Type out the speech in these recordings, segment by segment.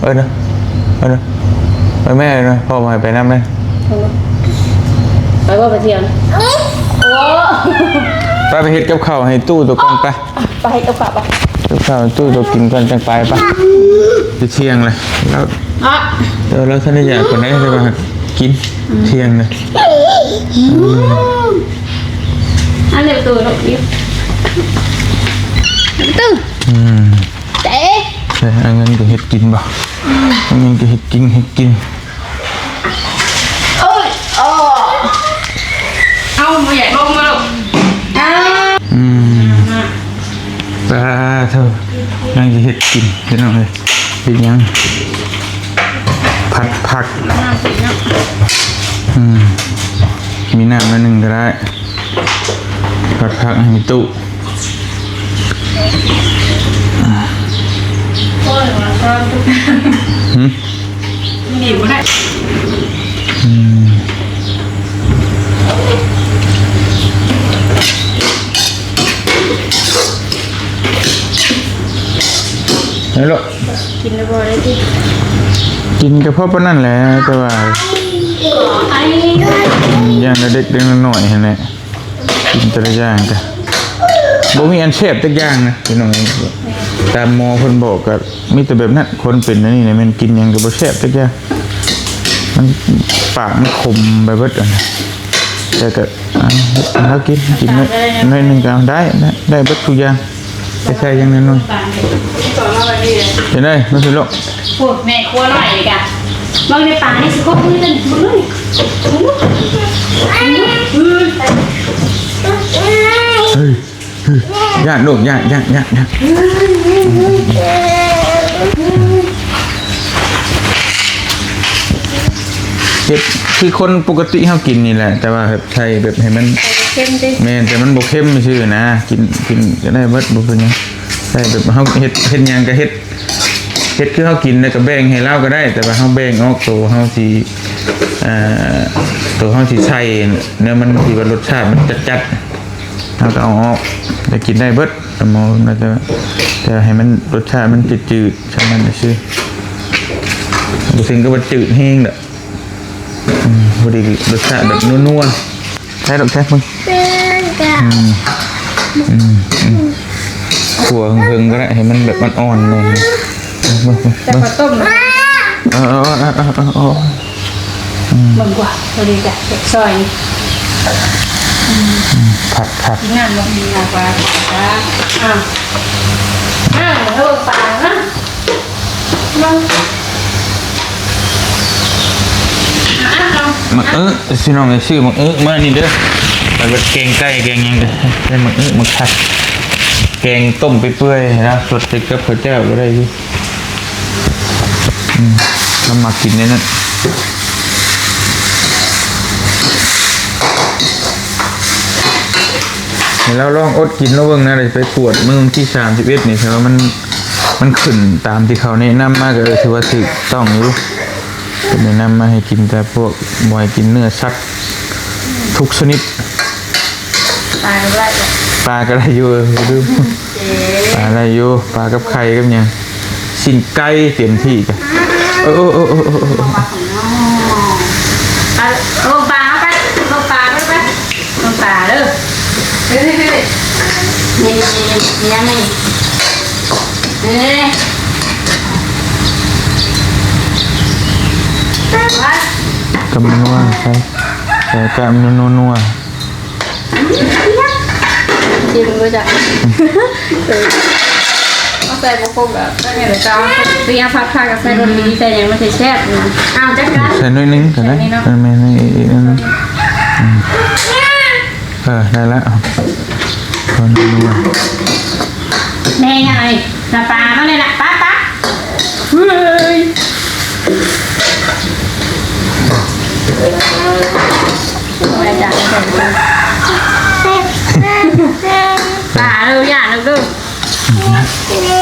ເອີ້ນເນາະ ເອີ້ນເນາະ ເອີ້ນແມ່ເນາະ ພໍ່ບໍ່ໃຫ້ໄປນຳເດ້. ໄປບໍ່ ໄປທ່ຽງ? ໂອ້ ໄປ ໄປເຮັດກັບເຂົ້າໃຫ້ຕູ້ໂຕກ່ອນໄປ. ໄປເຮັດກັບເຂົ້າໄປ ກັບເຂົ້າຕູ້ໂຕກິນກ່ອນຈັ່ງໄປໄປ. ຈະທ່ຽງແລ້ວ ແລ້ວ ອະ ເອີ ແລ້ວທັນໄດ້ຢາກປານໃດ ແຕ່ວ່າກິນ ອືມ ທ່ຽງແລ້ວ. ອືມ ອັນນີ້ປະຕູລູກ ປະຕູ ອືມ ເອີ ອັນນັ້ນກໍເຮັດກິນບໍ່? ອືມ ອັນນັ້ນກໍເຮັດກິນ ເຮັດກິນ. ໂອ້ຍ ອໍ ເອົາ ບໍ່ຢາກລົງມາລູກ ອາ ອືມ ມາ ສາທຸ ນາງຊິເຮັດກິນ ພີ່ນ້ອງເອີຍ. ເຮັດຫຍັງ? ຜັດຜັກ ນ້ຳຊິເນາະ ອືມ ມີນ້ຳໜ້ອຍໜຶ່ງກໍໄດ້. ຜັດຜັກໃຫ້ຕູ້ ໂອ້ຍ ວ່າຊອນ ຫື ນີ້ບໍ່ໄດ້ ອືມ ເອົາລະ ກິນແລ້ວບໍ່ໄດ້ຕິ ກິນກໍພໍປານນັ້ນແຫຼະ ແຕ່ວ່າ ໄອ ຢ້ານເດັກໆນ້ອຍໆຫັ້ນແຫຼະ ກິນແຕ່ລະຢ່າງກະບໍ່ມີອັນແຊບຈັກຢ່າງນະ ພີ່ນ້ອງເອີຍ. ຕາມໝໍເພິ່ນບອກກໍມີແຕ່ແບບນັ້ນ ຄົນເປັນອັນນີ້ນະ ແມ່ນກິນຫຍັງກໍບໍ່ແຊບຈັກຢ່າງ ມັນ ປາກມັນຂົມໄປເບິດ ອັນ ແຕ່ກໍ ອ່າ ເອົາ ກິນ ກິນໜ້ອຍ ໜ້ອຍໜຶ່ງກໍເອົາ ໄດ້ ໄດ້ ໄດ້ເບິດທຸກຢ່າງ ແຕ່ໃສ່ຢ່າງໜ້ອຍໆ ເຮັດໄດ້ ມາຊິລູກ ໂອ້ ແມ່ຄົວນ້ອຍນີ້ກະ ເບິ່ງໃນປານີ້ຊິຄົບມືຕົວນີ້ ເບິ່ງເບິ່ງ ເຮີ້ຍ ຢ້ານລູກ ຢ້ານ ຢ້ານ ຢ້ານ ຢ້ານ ເຮັດຄືຄົນປົກກະຕິເຮົາກິນນີ້ແຫຼະ ແຕ່ວ່າແບບໃສ່ແບບໃຫ້ມັນ ເຄັມຕິ ແມ່ນ ແຕ່ມັນບໍ່ເຄັມຊື່ນະ ກິນ ກິນກໍໄດ້ເບິດ ບໍ່ເປັນຫຍັງ ໃສ່ແບບເຮົາເຮັດ ເຮັດຫຍັງກໍເຮັດ ເຮັດຄືເຮົາກິນ ແລ້ວກໍແບ່ງໃຫ້ລາວກໍໄດ້ ແຕ່ວ່າເຮົາແບ່ງອອກໂຕເຮົາຊິ ເອີ ໂຕເຮົາຊິໃສ່ ແນວມັນທີ່ວ່າລົດຊາດມັນຈັດໆ ເຮົາກໍເອົາອອກ ແຕ່ກິນໄດ້ເບິດ ແຕ່ໝໍ ແຕ່ ແຕ່ໃຫ້ມັນລົດຊາດມັນຈືດໆ ຊ່ຳນັ້ນຊື່ ບໍ່ເຖິງກັບວ່າຈືດແຮງດອກ ອືມ ພໍດີລົດຊາດແບບນົວໆ ໃສ່ດອກ ໃສ່ເບິ່ງ ອືມ ອືມ ອືມ ຂົ້ວເຫິງໆກໍໄດ້ ໃຫ້ມັນແບບອ່ອນໆແດ່ ເບິ່ງ ເບິ່ງ ເບິ່ງ ເອີ ເອີ ເອີ ເອີ ເອີ ອືມ ເບິ່ງກວ່າ ພໍດີກະຊອຍນີ້ ອືມ ອືມ ຄັກໆ ກິນນ້ຳບໍ່ ມີນ້ຳປາ ອ້າວ ອ້າວ ເບິ່ງປານະ ມາ ມາເອີ ພີ່ນ້ອງເອີຍ ຊື້ໝາກເອີມານີ້ເດີ ໄປເບິດແກງໄກ່ແກງຫຍັງກໍໄດ້ ໝາກເອີ ໝາກໄຂ່ ແກງຕົ້ມໄປເປື່ອຍນະ ສົດໃສ່ກັບເຂົ້າເຈົ້າກໍໄດ້ຢູ່ ອືມ ລາວມັກກິນແນວນັ້ນ ໃຫ້ລາວລອງອົດກິນລອງເບິ່ງນະ ໄດ້ໄປກວດມື້ວັນທີສາມສິບເອັດນີ້ ແຕ່ວ່າມັນ ມັນຂຶ້ນຕາມທີ່ເຂົາແນະນຳມາ ກໍຖືວ່າຖືກຕ້ອງຢູ່ ເພິ່ນແນະນຳມາໃຫ້ກິນແຕ່ພວກ ບໍ່ໃຫ້ກິນເນື້ອສັດທຸກຊະນິດ ປາກໍໄດ້ ປາກໍໄດ້ຢູ່ ເອີ ລືມ ເອີ ປາໄດ້ຢູ່ ປາກັບໄຂ່ກັບຫຍັງ ຊີ້ນໄກ່ເຕັມທີ່ກະ ເອີ ເອີ ເອີ ເອີ ເອີ ເອີ ເອີ ເອົາລົງປາເອົາໄປ ລົງປາເດີ ໄປ ລົງປາເດີ ເຮີ້ຍ ເຮີ້ຍ ເຮີ້ຍ ນີ້ ນີ້ ນີ້ ນີ້ ນີ້ ນີ້ ນີ້ ນີ້ ນີ້ ໄປ ກຳນົວ ໃສ່ ໃສ່ກຳນົວໆ ຊິມເບິ່ງເດີ ເອີ ເອົາໃສ່ບໍ່ຄົບກໍໃສ່ແມ່ນແຫຼະ ແຕ່ວ່າເວລາຜັດຜັກກໍໃສ່ລົດດີ ໃສ່ຫຍັງມັນຊິແຊບ ອືມ ອ້າວ ຈັກການ ໃສ່ໜ້ອຍໜຶ່ງກໍໄດ້ ໃສ່ໜ້ອຍເນາະ ເອີ ແມ່ນ ອີກ ອີກ ອີກ ອືມ ເອີ ໄດ້ລະ ພໍນົວໆ ແມ່ໃຫຍ່ ໜ້າຕາມັນນີ້ລະ ປະ ປະ ເຮີ້ຍ ປາເດີ ຢ້ານເດີ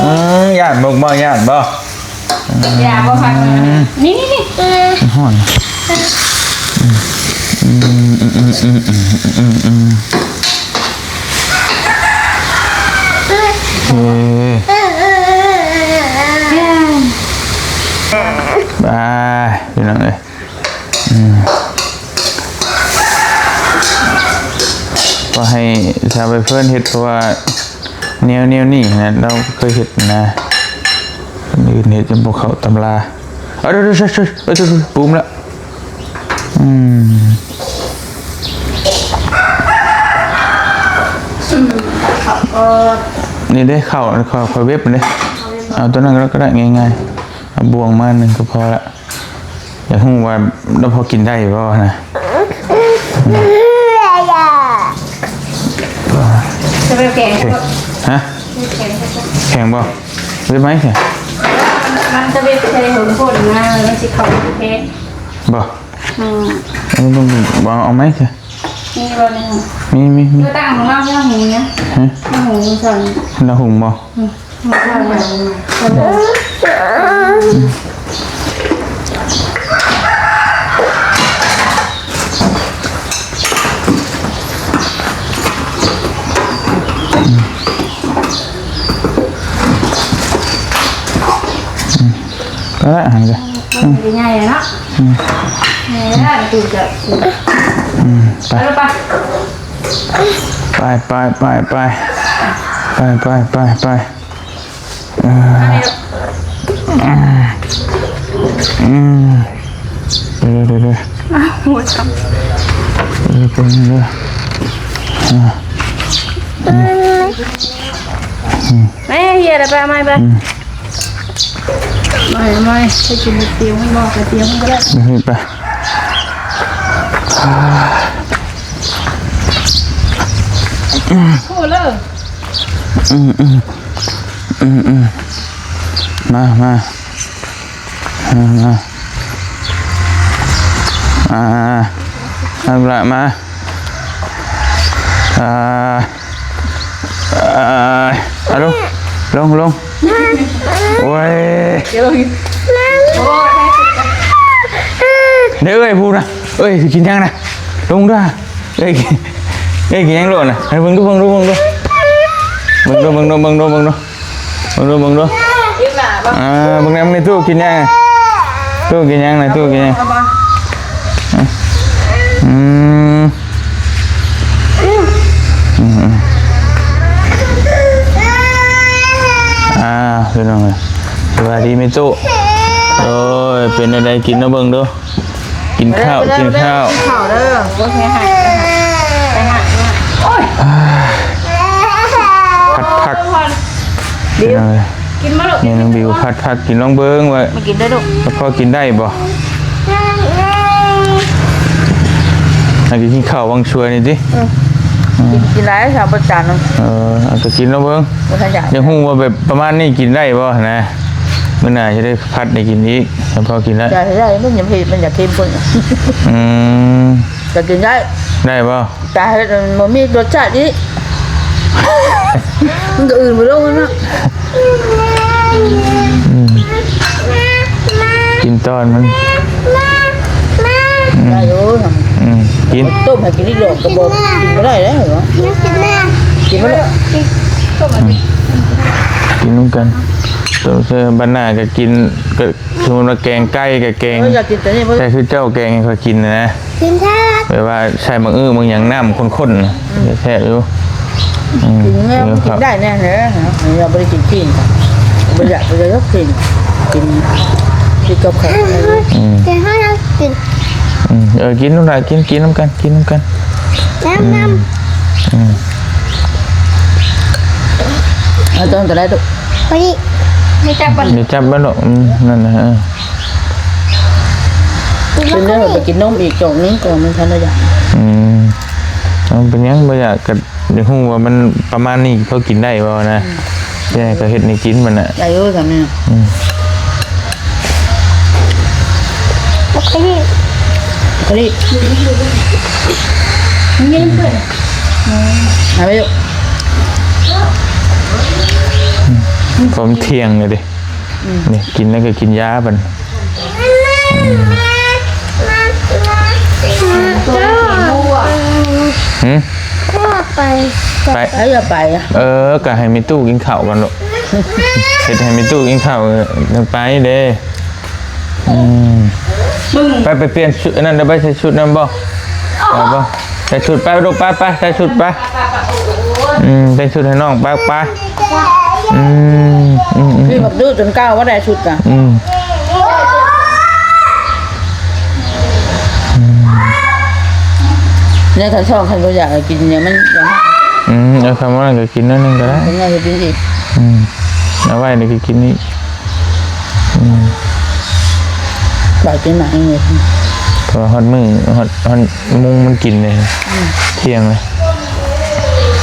ເອີ ຢ້ານບໍ່ ຢ້ານບໍ່ ຢ່າບໍ່ພັກ ອືມ ນີ້ ນີ້ ນີ້ ຮ້ອນ ອືມ ອືມ ອືມ ເອີ ບາຍ ພີ່ນ້ອງເອີຍ ອືມ ກໍໃຫ້ສາວໃບເຟີນເຮັດ ເພາະວ່າແນວ ແນວນີ້ຫັ້ນນະ ລາວເຄີຍເຮັດນະ ຄົນອື່ນເຮັດຈະບໍ່ເຂົ້າຕຳລາ ເອົາ ເດີ ເດີ ເດີ ເດີ ປຸ້ມລະ ອືມ ອືມ ເຂົ້າກໍ ນີ້ເດ້ ເຂົ້າ ເຂົ້າ ເຂົ້າເວັບເດ້ ເອົາຕົວນັ້ນກໍໄດ້ ກໍໄດ້ ງ່າຍໆ ເອົາບ່ວງມາອັນໜຶ່ງກໍພໍລະ ຢາກຮູ້ວ່າລາວພໍກິນໄດ້ບໍ່ນະ ຈະໄປແກງ ແຂງ ຮະ ແຂງ ແຂງບໍ່? ເວັບໄມ້ ມັນຈະເວັບໃສ່ຫົວໂພດນະ ມັນຊິເຂົ້າແຂງ ບໍ່? ອືມ ເອົາ ເອົາໄມ້ຊະ ມີບໍ່ໃນຫ້ອງ? ມີ ມີ ມີ ເອີ ຕັ້ງຂອງເຮົາ ເຮົາຫຸງນະ ຮະ ເຮົາຫຸງຢູ່ຊັ້ນ ເຮົາຫຸງບໍ່? ອືມ ອືມ ກໍໄດ້ຫັ້ນກະ ມັນຊິໃຫຍ່ເນາະ ອືມ ໃຫຍ່ແລ້ວ ຕູຈະ ອືມ ໄປ ໄປ ໄປ ໄປ ໄປ ໄປ ໄປ ໄປ ໄປ ໄປ ໄປ ໄປ ເອີ ອືມ ເດີໆໆ ອ້າວ ຫົວຊ້ຳ ເອີ ເປັນເດີ ອືມ ແມ່ ເຮຍແລ້ວ ໄປເອົາໃໝ່ ໄປ ອືມ ມາ ມາ ໃຫ້ກິນກະຕຽມ ມັນບໍ່ກະຕຽມກໍໄດ້ ເອີ ໄປ ໂອ້ ເລີ ອືມ ອືມ ອືມ ອືມ ມາ ມາ ມາ ມາ ມາ ມາ ມາ ມາ ອ່າ ອ່າ ເອົາລົງ ລົງ ລົງ ໂອ້ຍ ເດີ ເອີຍ ຜູ້ນະ ເອີຍ ຊິກິນຫຍັງນະ ລົງເດີ ເອີຍ ເອີຍ ກິນຫຍັງໂລດນະ ໃຫ້ເບິ່ງດູ ເບິ່ງດູ ເບິ່ງດູ ເບິ່ງດູ ເບິ່ງດູ ເບິ່ງດູ ເບິ່ງດູ ເບິ່ງດູ ເບິ່ງດູ ອ່າ ເບິ່ງແດ່ ເບິ່ງໃນຕູ້ກິນຫຍັງ ຕູ້ກິນຫຍັງນະ ຕູ້ກິນຫຍັງ ອືມ ອືມ ອ່າ ພີ່ນ້ອງເອີຍ ສະບາຍດີແມ່ຕູ້ ໂອ້ຍ ເປັນແນວໃດ ກິນເນາະ ເບິ່ງດູ ກິນເຂົ້າ ກິນເຂົ້າ ກິນເຂົ້າເດີ ໂອ້ຍ ພັດຜັກ ບິວ ກິນມາລູກ ແມ່ນ້ອງບິວ ພັດຜັກ ກິນລອງເບິ່ງວ່າ ມາກິນໄດ້ລູກ ພໍກິນໄດ້ບໍ່ ໃຫ້ກິນເຂົ້າວັງຊວຍນີ້ຕິ ອືມ ກິນ ກິນຫຼາຍຊາວປະຈານ ເອີ ເອົາ ກໍກິນລອງເບິ່ງ ບໍ່ທັນຢາກ ຢາກຮູ້ວ່າແບບປະມານນີ້ກິນໄດ້ບໍ່ນະ ມື້ໜ້າຈະໄດ້ ພັດໄດ້ກິນອີກ ແລ້ວພໍກິນໄດ້ ໄດ້ ໄດ້ ມັນຍັງເຜັດ ມັນຢາກເຄັມພຸ້ນ ອືມ ກໍກິນໄດ້ ໄດ້ບໍ່ ແຕ່ເຮັດມັນບໍ່ມີລົດຊາດອີກ ມັນກໍອື່ນບໍ່ລົງເນາະ ອືມ ກິນຕອນມັນ ອືມ ໄດ້ຢູ່ ອືມ ກິນ ຕົ້ມໃຫ້ກິນອີກດອກກໍບໍ່ກິນບໍ່ໄດ້ແລ້ວເນາະ ກິນບໍ່ໄດ້ ອືມ ກິນນຳກັນ ຕົ້ມໃສ່ບັດໜ້າກໍກິນ ກໍ ສົມມຸດວ່າແກງໄກ່ກໍແກງ ເອີ ຢາກກິນໂຕນີ້ບໍ່ ແຕ່ຄືເຈົ້າແກງໃຫ້ຂ້ອຍກິນນະ ກິນເຖາະ ແບບວ່າໃສ່ໝາກອຶໝາກຫຍັງ ນ້ຳຂຸ້ນໆ ອືມ ແຊບຢູ່ ອືມ ກິນແນວກິນໄດ້ແນ່ເດີ ເຮົາບໍ່ໄດ້ກິນປີ້ງ ບໍ່ຢາກ ບໍ່ຢາກກິນ ກິນ ກິນກັບເຂົ້າ ອືມ ແຕ່ເຮົາຢາກກິນ ອືມ ເອີ ກິນລູກຫຼານ ກິນ ກິນນຳກັນ ກິນນຳກັນ ນຳ ອືມ ນຳ ອືມ ເອົາຕົວນັ້ນຕົວໃດລູກ ພໍດີ ໄດ້ຈັບບໍ່ ໄດ້ຈັບບໍ່ລູກ ອືມ ນັ້ນນະ ເອີ ເປັນແນວໄປກິນນົມອີກຈອກໜຶ່ງກໍມັນທັນໄດ້ຢາກ ອືມ ເອົາ ເປັນຫຍັງບໍ່ຢາກ ກໍຢາກຮູ້ວ່າມັນປະມານນີ້ພໍກິນໄດ້ບໍ່ນະ ອືມ ແຕ່ກໍເຮັດໃຫ້ກິນມັນນະ ໄດ້ຢູ່ຊ່ຳນີ້ ອືມ ໂອເຄ ໂອເຄ ເອົາໄປຢູ່ ອືມ ພ້ອມທ່ຽງເລີຍເດ້ ອືມ ນີ້ກິນແລ້ວກໍກິນຢາບັດ ຫືມ ໄປ ໄປ ໄປ ຢ່າໄປ ເອີ ກໍໃຫ້ແມ່ຕູ້ກິນເຂົ້າກ່ອນລູກ ເຮັດໃຫ້ແມ່ຕູ້ກິນເຂົ້າ ຈັ່ງໄປເດ້ ອືມ ໄປ ໄປປ່ຽນຊຸດ ອັນນັ້ນ ໄປໃສ່ຊຸດນຳບໍ່ ໄປບໍ່ ໃສ່ຊຸດໄປລູກ ໄປ ໄປ ໃສ່ຊຸດໄປ ອືມ ໃສ່ຊຸດໃຫ້ນ້ອງໄປ ໄປ ອືມ ອືມ ອືມ ຄືບັກດື້ຈົນກ້າວວ່າໄດ້ຊຸດນະ ອືມ ອືມ ໃນກະຊອກ ຄັນບໍ່ຢາກໃຫ້ກິນຫຍັງມັນ ອືມ ເອົາ ຄຳວ່ານັ້ນກໍກິນໜ້ອຍໜຶ່ງກໍໄດ້ ເປັນຫຍັງກໍກິນອີກ ອືມ ເອົາໄວ້ນີ້ກໍກິນອີກ ອືມ ບາດກິນໝາກນີ້ ເພາະວ່າຮອດມື້ ຮອດ ຮອດໂມງມັນກິນເດ້ ອືມ ທ່ຽງເລີຍ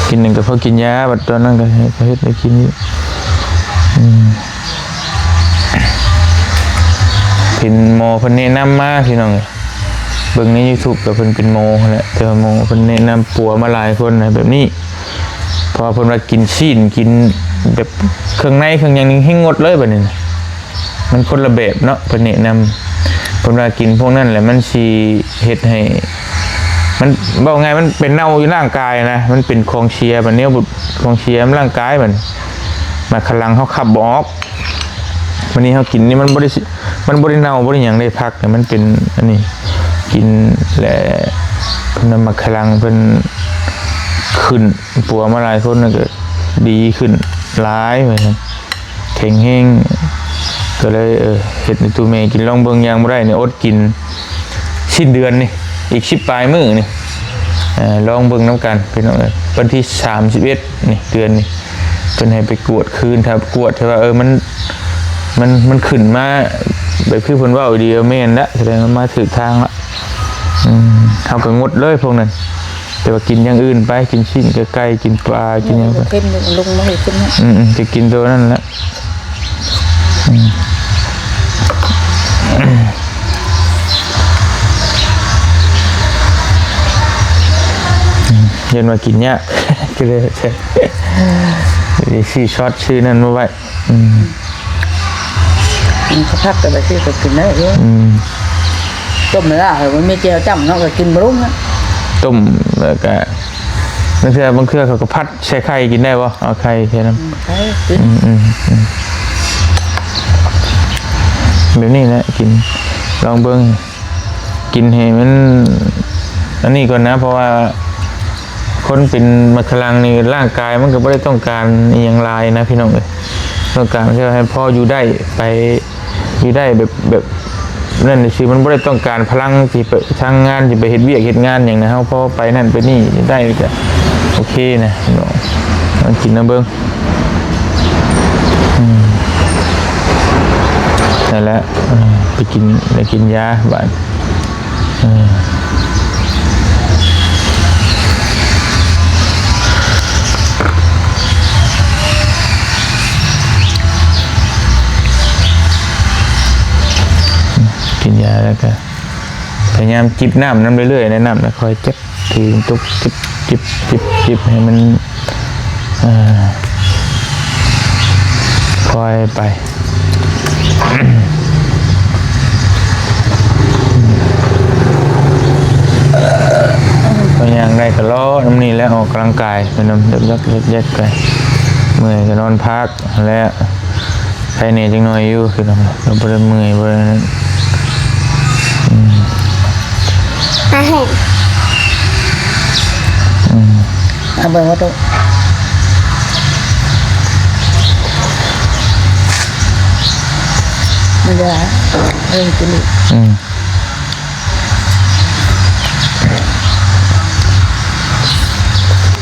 ກິນໜຶ່ງກໍພໍກິນຢາ ບັດຕອນນັ້ນກໍເຮັດ ກໍເຮັດໃຫ້ກິນອີກ ອືມ ເປັນໝໍເພິ່ນແນະນຳມາພີ່ນ້ອງ ເບິ່ງໃນຢູທູບ ກໍເພິ່ນເປັນໝໍຫັ້ນແຫຼະ ແຕ່ວ່າໝໍເພິ່ນແນະນຳປົວມາຫຼາຍຄົນນະ ແບບນີ້ ເພາະວ່າເພິ່ນວ່າກິນຊີ້ນ ກິນແບບເຄື່ອງໃນເຄື່ອງຫຍັງນີ້ ແຮ່ງງົດເລີຍບັດນີ້ນະ ມັນຄົນລະແບບເນາະ ເພິ່ນແນະນຳ ເພິ່ນວ່າກິນພວກນັ້ນແຫຼະ ມັນຊິເຮັດໃຫ້ ມັນ ເວົ້າງ່າຍ ມັນໄປເນົ່າຢູ່ຮ່າງກາຍນະ ມັນເປັນຂອງເສຍ ບັດແນວຂອງເສຍນຳຮ່າງກາຍ ບັດໝາກຂະລັງເຮົາຂັບບໍ່ອອກ ບັດນີ້ເຮົາກິນນີ້ມັນບໍ່ໄດ້ ມັນບໍ່ໄດ້ເນົ່າ ບໍ່ໄດ້ຫຍັງເດ້ ຜັກນີ້ມັນເປັນອັນນີ້ ກິນແລ້ວ ນ້ຳໝາກຂະລັງເພິ່ນຂຶ້ນ ປົວມາຫຼາຍຄົນກໍດີຂຶ້ນຫຼາຍວ່າຊັ້ນ. ແຂງແຮງ ກໍເລີຍ ເອີ ເຮັດໃຫ້ຕູ້ແມ່ກິນ ລອງເບິ່ງ. ຢ່າງບໍ່ໄດ້ນີ້ ອົດກິນສິ້ນເດືອນນີ້ ອີກສິບປາຍມື້ນີ້ ເອີ ລອງເບິ່ງນຳກັນພີ່ນ້ອງເອີຍ. ວັນທີສາມສິບເອັດນີ້ ເດືອນນີ້ ເພິ່ນໃຫ້ໄປກວດຄືນ ຖ້າກວດ ຖ້າວ່າ ເອີ ມັນ ມັນ ມັນຂຶ້ນມາແບບຄືເພິ່ນເວົ້າອີ່ຫຼີ ເອີ ແມ່ນລະ ສະແດງວ່າມາຖືກທາງລະ. ອືມ ເຮົາກໍງົດເລີຍພວກນັ້ນ ແຕ່ວ່າກິນຢ່າງອື່ນໄປ ກິນຊີ້ນ ກະໄກ່ ກິນປາ ກິນຫຍັງໄປ. ເຄັມລົງມາໃຫ້ຂຶ້ນເນາະ. ອືມໆ ຈະກິນໂຕນັ້ນແຫຼະ. ອືມ ອືມ ຢ້ານວ່າກິນຍາກ ກໍເລີຍ ຊື້ຊັອດຊື້ນັ້ນມາໄວ້. ອືມ ກິນເຂົ້າຜັດກັນໄປ ຊື້ກໍກິນໄດ້ເດ້. ອືມ ຕົ້ມແລ້ວ ເອີ ມັນມີແຈ່ວຈ້ຳເນາະ ກໍກິນບໍ່ລົງນະ. ຕົ້ມແລ້ວກະ ບາງເທື່ອ ບາງເທື່ອເຂົາກໍຜັດໃສ່ໄຂ່ກິນໄດ້ບໍ່? ເອົາໄຂ່ໃສ່ນຳ. ອືມ ໄຂ່ກິນ. ອືມ ອືມ ອືມ ແບບນີ້ແຫຼະ ກິນ ລອງເບິ່ງ ກິນໃຫ້ມັນອັນນີ້ກ່ອນນະ ເພາະວ່າຄົນເປັນໝາກຂະລັງນີ້ ຮ່າງກາຍມັນກໍບໍ່ໄດ້ຕ້ອງການອີ່ຫຍັງຫຼາຍນະ ພີ່ນ້ອງເອີຍ. ຕ້ອງການແຄ່ໃຫ້ພໍຢູ່ໄດ້ ໄປຢູ່ໄດ້ແບບ ແບບນັ້ນຊື່ ມັນບໍ່ໄດ້ຕ້ອງການພະລັງຊິໄປທຳງານ ຊິໄປເຮັດວຽກເຮັດງານຫຍັງນະ. ເຮົາພໍໄປນັ້ນໄປນີ້ໄດ້ກໍໂອເຄນະ ພີ່ນ້ອງ ລອງກິນນຳເບິ່ງ. ອືມ ນັ້ນແຫຼະ ເອີ ໄປກິນ ໄປກິນຢາບາດ ເອີ ກິນຢາແລ້ວກະພະຍາຍາມຈິບນ້ຳນຳເລື້ອຍໆ ໃນນ້ຳນະ ຄອຍເຈັບ ຖືຕົກ ຈິບ ຈິບ ຈິບ ຈິບ ໃຫ້ມັນ ເອີ ຄ່ອຍໄປ. ກໍຍ່າງໄດ້ກໍເລາະນຳນີ້ແຫຼະ ອອກກຳລັງກາຍໄປນຳ ເດັກໆ ເດັກໆ ໄປ ເມື່ອຍກໍນອນພັກຫັ້ນແຫຼະ. ໄຄແດ່ຈັກໜ້ອຍຢູ່ ຄືນຳ ກໍບໍ່ໄດ້ເມື່ອຍ ບໍ່ໄດ້ນັ້ນ. ອືມ ອືມ ເອົາເບິ່ງວ່າໂຕ ມັນຈະ ເອີ ກິນອີກ. ອືມ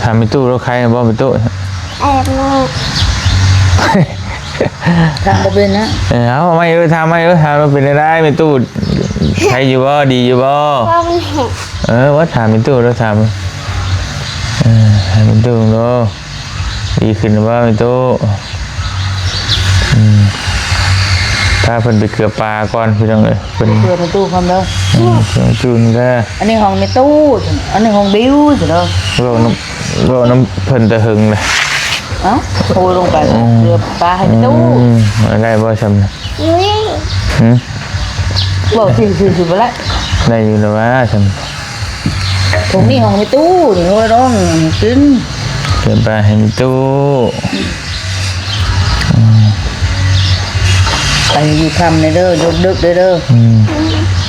ຖາມແມ່ຕູ້ ລາວໄຄບໍ່ແມ່ຕູ້? ແອບເນາະ ຖາມບໍ່ເປັນນະ. ເອີ ເອົາໃໝ່ເອີຍ ຖາມໃໝ່ເອີຍ ຖາມວ່າເປັນຈັ່ງໃດແມ່ຕູ້ ໄຄຢູ່ບໍ່ ດີຢູ່ບໍ່? ເອີ ວ່າຖາມແມ່ຕູ້ ລາວຖາມ ເອີ ຖາມແມ່ຕູ້ເນາະ ດີຂຶ້ນແລ້ວບໍ່ແມ່ຕູ້? ອືມ ພາເພິ່ນໄປເກືອປາກ່ອນ ພີ່ນ້ອງເອີຍ. ເພິ່ນ ເພື່ອແມ່ຕູ້ພ້ອມເດີ. ອືມ ເພື່ອແມ່ຕູ້ນີ້ແຫຼະ. ອັນນີ້ຂອງແມ່ຕູ້ ອັນນີ້ຂອງບິວ ເດີ. ເວົ້ານຳ ເວົ້ານຳເພິ່ນແຕ່ເຫິງແລ້ວ. ເອົ້າ ໂທລົງໄປ ອືມ ເພື່ອປາໃຫ້ແມ່ຕູ້. ອືມ ໄດ້ບໍ່ຊ່ຳນະ? ຫຶ? ເວົ້າຊື່ໆ ບໍ່ລະ ໄດ້ຢູ່ແລ້ວວ່າຊ່ຳ. ຖົງນີ້ຂອງແມ່ຕູ້ນີ້ ໂອ້ຍ ນ້ອງກິນ ເກັບໄປໃຫ້ແມ່ຕູ້. ອືມ ໄປຢູ່ຄ່ຳແດ່ເດີ ຢູ່ດຶກແດ່ເດີ. ອືມ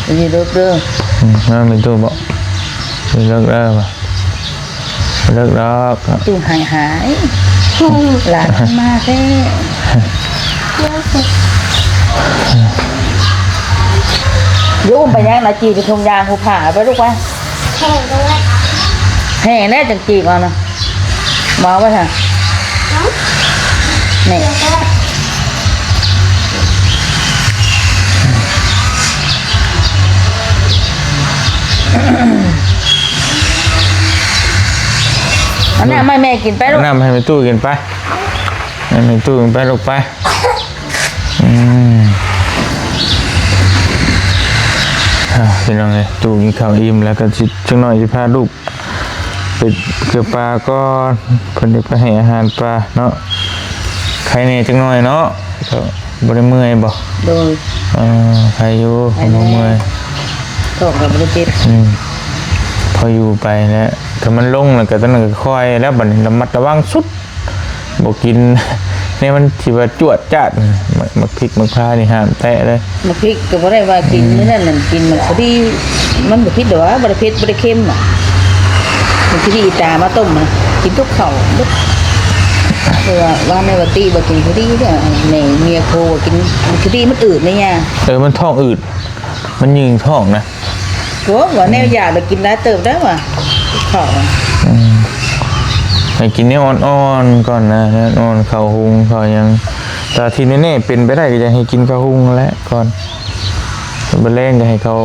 ໄປຢູ່ດຶກເດີ. ອືມ ນອນແມ່ຕູ້ບໍ? ຢູ່ດຶກເດີ ບໍ່ເລີກດອກ. ຕູ້ຫາຍໆ ຫຼານມາແທ້. ຢູ່ ໄປຍັງນະ ຈີ່ໄປຖົງຢາງຜູ້ພາໄປລູກໄປ. ແຫ້ງແລ້ວ ແຫ້ງແລ້ວຈັ່ງຈີ່ເອົານະ ມາໄວ້ຫາ ນີ້ ເອົານ້ຳໃຫ້ແມ່ກິນໄປລູກ ເອົານ້ຳໃຫ້ແມ່ຕູ້ກິນໄປ ໃຫ້ແມ່ຕູ້ກິນໄປລູກໄປ. ອືມ ອ່າ ພີ່ນ້ອງເອີຍ ຕູ້ກິນເຂົ້າອີ່ມແລ້ວກໍຊິ ຈັກໜ້ອຍຊິພາລູກໄປເກືອປາກ່ອນ ເພິ່ນຈະໄປໃຫ້ອາຫານປາເນາະ. ໄຄແດ່ຈັກໜ້ອຍເນາະ ກໍບໍ່ໄດ້ເມື່ອຍບໍ່? ໂດຍ ເອີ ໄຄຢູ່ ໄຄແດ່ ບໍ່ເມື່ອຍ ທ້ອງກໍບໍ່ໄດ້ເຈັບ. ອືມ ພໍຢູ່ໄປແລ້ວ ຖ້າມັນລົງແລ້ວກໍຕອນນັ້ນກໍຄ່ອຍແລ້ວ ບັດນີ້ລະມັດລະວັງສຸດ. ບໍ່ກິນແນວມັນທີ່ວ່າຈວດຈາດ ໝາກ ໝາກພິກໝາກພ້າວນີ້ຫ້າມແຕະເລີຍ. ໝາກພິກກໍບໍ່ໄດ້ວ່າກິນ ອືມ ມື້ນັ້ນນັ້ນກິນໝາກສາລີ ມັນບໍ່ຜິດດອກ ບໍ່ໄດ້ເຜັດ ບໍ່ໄດ້ເຄັມ. ໝາກສາລີອີ່ຕາມາຕົ້ມນະ ກິນກັບເຂົ້າ ກັບ ເພາະວ່າວ່າແມ່ວ່າຕິບໍ່ກິນເຂົ້າດີເດ້ ແມ່ເມຍໂທວ່າກິນເຂົ້າດີມັນອືດເດ້ຍາ. ເອີ ມັນທ້ອງອືດ ມັນຍືງທ້ອງນະ. ໂອ້ ວ່າແນວຢາກລະກິນຫຼາຍເຕີບໄດ໋ວ່າ ເຂົ້າອະ. ອືມ ໃຫ້ກິນແນວອ່ອນໆກ່ອນນະ ແນວອ່ອນ ເຂົ້າຫຸງເຂົ້າຫຍັງ. ແຕ່ທີ່ແນ່ໆເປັນໄປໄດ້ກໍຢາກໃຫ້ກິນເຂົ້າຫຸງຫັ້ນແຫຼະກ່ອນ. ມື້ແລງກໍໃຫ້ເຂົາ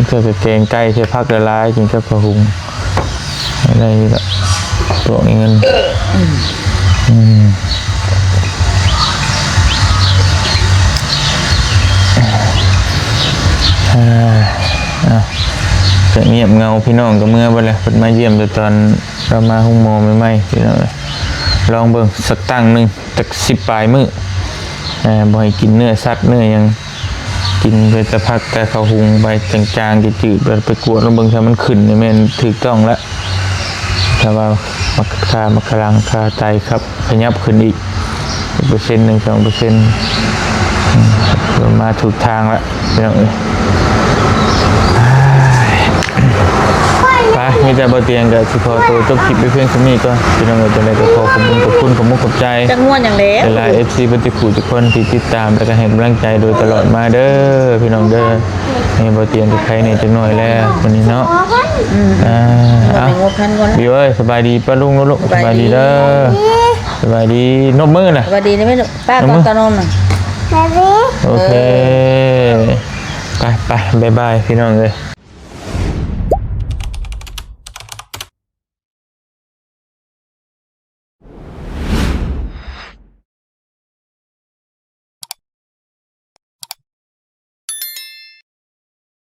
ເທື່ອກໍແກງໄກ່ໃສ່ຜັກຫຼາຍໆ ກິນກັບເຂົ້າຫຸງ ໄດ້ຢູ່ດອກ ພວກນີ້ເງິນ. ອືມ ອືມ ອ່າ ອ່ະ ກໍງຽບເຫງົາ ພີ່ນ້ອງກໍເມືອເບິດແລ້ວ. ເພິ່ນມາຢ້ຽມແຕ່ຕອນເຮົາມາໂຮງໝໍໃໝ່ໆ ພີ່ນ້ອງເອີຍ. ລອງເບິ່ງສັກຕັ້ງໜຶ່ງ ຈັກສິບປາຍມື້ ເອີ ບໍ່ໃຫ້ກິນເນື້ອສັດເນື້ອຫຍັງ ກິນໄປແຕ່ຜັກແຕ່ເຂົ້າຫຸງໄປ ຈາງໆ ຈືດໆ ແລ້ວໄປກວດລອງເບິ່ງ ຖ້າມັນຂຶ້ນນີ້ແມ່ນຖືກຕ້ອງລະ. ຖ້າວ່າມັກຄາ ມັກຄະລັງ ຄ່າໄຕຂັບຂະຫຍັບຂຶ້ນອີກ ເປີເຊັນໜຶ່ງ ສອງເປີເຊັນ ອືມ ເລີ່ມມາຖືກທາງລະ ພີ່ນ້ອງເອີຍ. ໄປ ມີແຕ່ບໍ່ຕຽງກໍຊິຂໍໂຕຈົບຄລິບໄວ້ພຽງສ່ຳນີ້ກ່ອນ ພີ່ນ້ອງເອີຍ. ຈັ່ງໃດກໍຂໍຂອບຄຸນ ຂອບຄຸນ ຂອບມຸກຂອບໃຈ ຈັກງວດຫຍັງແລ້ວ ຫຼາຍໆ ເອັຟຊີ ເບິດທຸກຜູ້ທຸກຄົນທີ່ຕິດຕາມ ແລ້ວກໍໃຫ້ກຳລັງໃຈໂດຍຕະຫຼອດມາເດີ ພີ່ນ້ອງເດີ. ໃຫ້ບໍ່ຕຽງກັບໃຄແດ່ຈັກໜ້ອຍແລ້ວມື້ນີ້ເນາະ. ອືມ ອ່າ ເອົາ ບິວເອີຍ ສະບາຍດີປ້າລຸງລູກ ສະບາຍດີເດີ ສະບາຍດີ ນົບມືນະ ສະບາຍດີນະແມ່ລູກ ປ້າກອດຕານົມນະ. ໂອເຄ ເອີ ໄປໆ ບາຍບາຍ ພີ່ນ້ອງເອີຍ.